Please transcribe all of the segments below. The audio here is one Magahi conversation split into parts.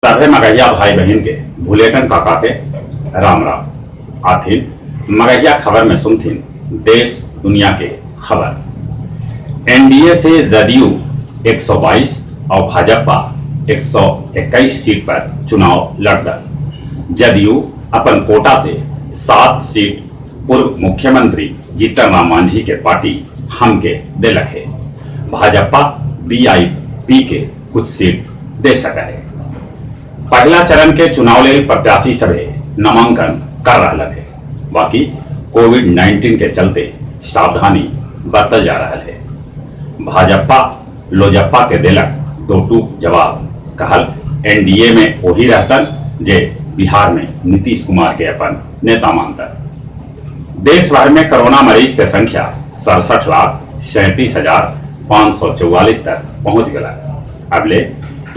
सभे मगहिया भाई बहिन के भुलेटन काका के राम राम। आथिन मगहिया खबर में सुनथिन देश दुनिया के खबर। एनडीए से जदयू 122 और भाजपा 121 सीट पर चुनाव लड़ता। जदयू अपन कोटा से 7 सीट पूर्व मुख्यमंत्री जीतन राम मांझी के पार्टी हमके देलक है। भाजपा बीआईपी के कुछ सीट दे सका है। पहला चरण के चुनाव लेल प्रत्याशी सभे नामांकन कर रहा है। बाकी कोविड-19 के चलते सावधानी बरतल जा रहा है। भाजपा लोजपा के देलक दो टूक जवाब, कहल एनडीए में वही रहतन जे बिहार में नीतीश कुमार के अपन नेता मानतन। देश भर में कोरोना मरीज के संख्या 67,37,544 तक पहुंच गया। अबले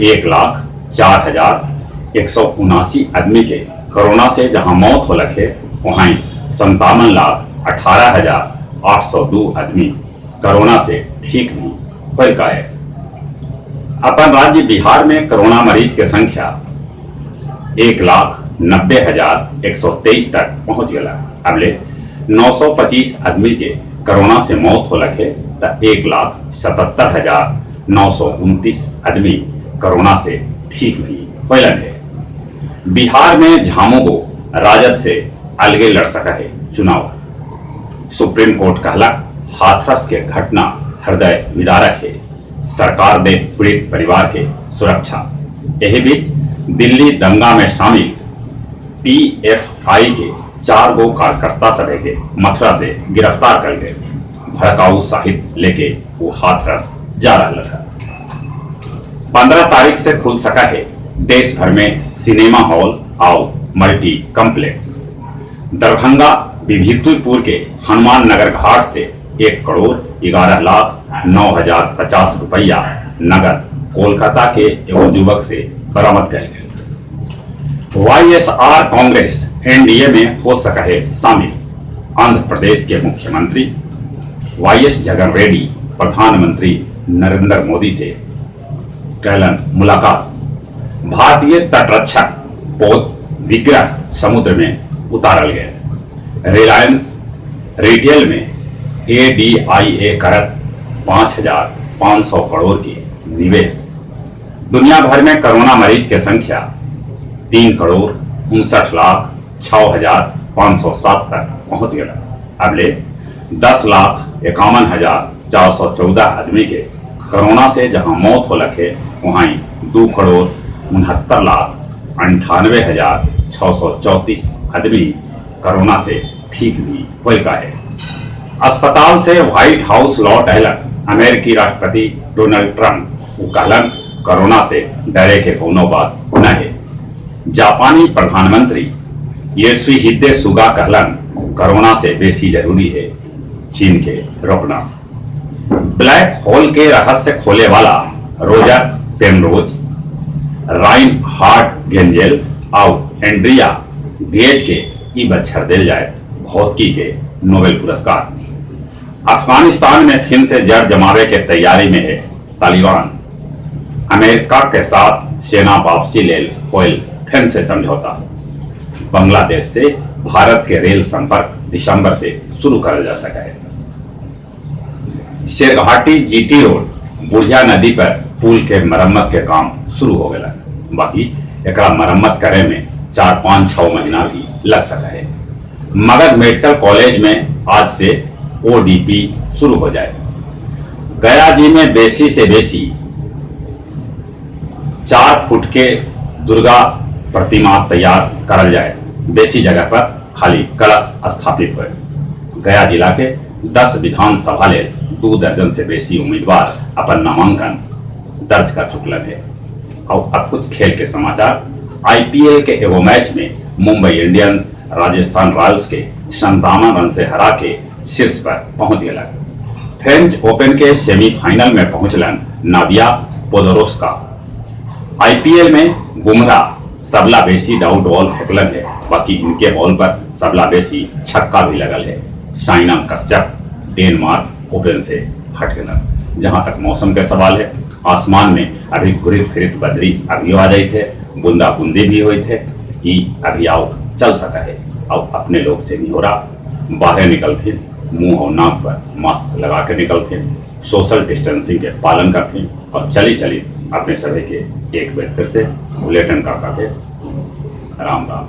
1,04,179 आदमी के कोरोना से जहां मौत हो है, वहां 57,18,802 आदमी कोरोना से ठीक भी हो का है। अपन राज्य बिहार में कोरोना मरीज के संख्या 1,90,123 तक पहुंच गया। अबले 925 आदमी के कोरोना से मौत हो है तो 1,77,929 आदमी कोरोना से ठीक भी होलन है। बिहार में झामुगो राजद से अलगे लड़ सका है चुनाव। सुप्रीम कोर्ट कहला हाथरस के घटना हृदय विदारक है, सरकार दे पीड़ित परिवार के सुरक्षा। यही बीच दिल्ली दंगा में शामिल पीएफआई के 4 गो कार्यकर्ता सभे के मथुरा से गिरफ्तार कर गए। भड़काऊ साहित्य लेके वो हाथरस जा रहा था। 15 तारीख से खुल सका है देश भर में सिनेमा हॉल और मल्टी कॉम्प्लेक्स। दरभंगा विभूतिपुर के हनुमान नगर घाट से 1,11,09,050 रुपया नगद कोलकाता के एगो युवक से बरामद कर गए। वाईएसआर कांग्रेस एनडीए में हो सका है शामिल। आंध्र प्रदेश के मुख्यमंत्री वाईएस जगन रेड्डी प्रधानमंत्री नरेंद्र मोदी से कैलन मुलाकात। भारतीय तटरक्षक पोत विग्रह समुद्र में उतारल गए। रिलायंस रिटेल में एडीआईए करत 5,500 करोड़ के निवेश। दुनिया भर में कोरोना मरीज के संख्या 3,59,06,507 तक पहुंच गया। अबले 10,51,414 आदमी के कोरोना से जहां मौत हो लखे, वहां 2,69,98,634 आदमी कोरोना से ठीक भी हो का है। अस्पताल से व्हाइट हाउस लौट आयलन अमेरिकी राष्ट्रपति डोनाल्ड ट्रंप। वो कहलन कोरोना से डरे के कोनो बात न है। जापानी प्रधानमंत्री योशिहिदे सुगा कहलन कोरोना से बेसी जरूरी है चीन के रोकना। ब्लैक होल के रहस्य खोले वाला रोजर पेनरोज, राइनहार्ड गेंजेल और एंड्रिया गेज के ई बच्छर दिल जाए भौतिकी के नोबेल पुरस्कार। अफगानिस्तान में फिर से जड़ जमावे के तैयारी में है तालिबान। अमेरिका के साथ सेना वापसी लेल होयल फिर से समझौता। बांग्लादेश से भारत के रेल संपर्क दिसंबर से शुरू करल जा सका है। शेरघाटी जीटी रोड बुढ़िया नदी पर पुल के मरम्मत के काम शुरू हो गया। बाकी एकरा मरम्मत करे में 4-5-6 महीना भी लग सका है। मगध मेडिकल कॉलेज में आज से ओडीपी शुरू हो जाए। गया जी में बेसी से बेसी 4 फुट के दुर्गा प्रतिमा तैयार करल जाए। बेसी जगह पर खाली कलश स्थापित हुए। गया जिला के 10 विधानसभा ले 2 दर्जन से बेसी उम्मीदवार अपन नामांकन दर्ज कर चुकल है। और अब कुछ खेल के समाचार। आईपीएल के एगो मैच में मुंबई इंडियंस राजस्थान रॉयल्स के 57 रन से हरा के शीर्ष पर पहुंच गया। फ्रेंच ओपन के सेमीफाइनल में पहुंचलन नादिया पोदोरोस्का। आईपीएल में बुमराह सबला बेसी डाउट बॉल फेंकलन है, बाकी इनके बॉल पर सबला बेसी छक्का भी लगल है। साइना कश्यप डेनमार्क ओपन से हट गए। जहां तक मौसम के सवाल है, आसमान में अभी घुरित फिरित बदरी अभी आ जाई थे। बूंदा बूंदी भी होइत हे। ई अभी आउ चल सकऽ हे आउ अपने लोग से निहोरा, बाहरे निकलथिन, मुंह और नाक पर मास्क लगा के निकलथिन, सोशल डिस्टेंसिंग के पालन करथिन और चली चली अपने सभी के एक बेर फिर से भुलेटन काका के राम राम।